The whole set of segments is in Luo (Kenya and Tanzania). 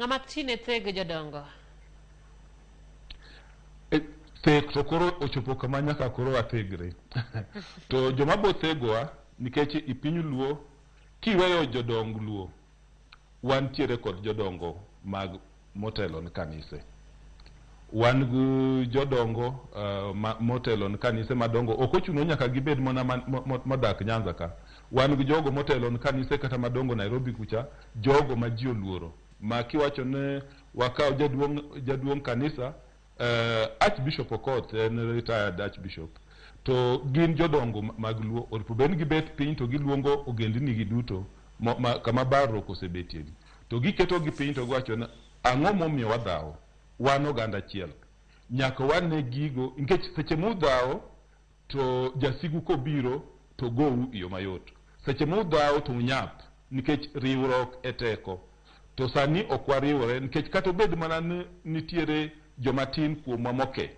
Ng'ama tine thego jodongo. E, thek to koro ochopo kama nyaka koro wathegre. To joma bo thegowa nikech i piny Luo kiweyo jodong Luo wantiere kod jodongo mag motelo ne kanise. Wan gi jodongo motelo ne kanise madongo ok ochuno nyaka gibed mana modak Nyanza ka. Wan gi jogo motelo ne kanise kata madongo Nairobi kucha, jogo ma ji oluoro. Ma kiwacho ni wakaw jaduong' kanisa, Archbishop Okoth en retired Archbishop. To gin jodongo mag Luo, onego bed ni gibet piny to giluongo ogendini gi duto kama barruok osebetie ni. To giketo gi piny to giwacho ni ang'o momiyo wadhawo? Wan oganda achiel. Nyaka wane gigo, nikech seche mudhawo to jasigu kobiro to gou e yo mayot. Seche mudhawo to unyap, nikech riwruok e teko. To sani ok wariwore, nikech kata obed mana ni nitiere joma tin kuomwa moke,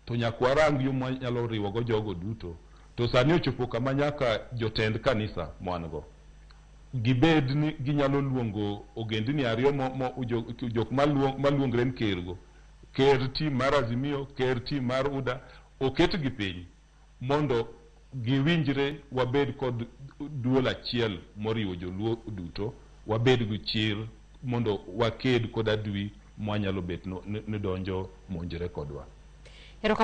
to nyaka warang yo mwanyalo riwogo jogo duto. To sani ochopo kama nyaka jotend kanisa mwan go gibed ni ginyalo luongo ogendini ariyo jok maluongre ni ker go. Ker team mar Azimio, ker team mar UDA, oketgi piny mondo giwinjre wabed kod duol achiel moriwo joluo duto, wabed gi chir mondo waked kod adui mwanyalo bet ni donjo monjre kodwa. Erokamano.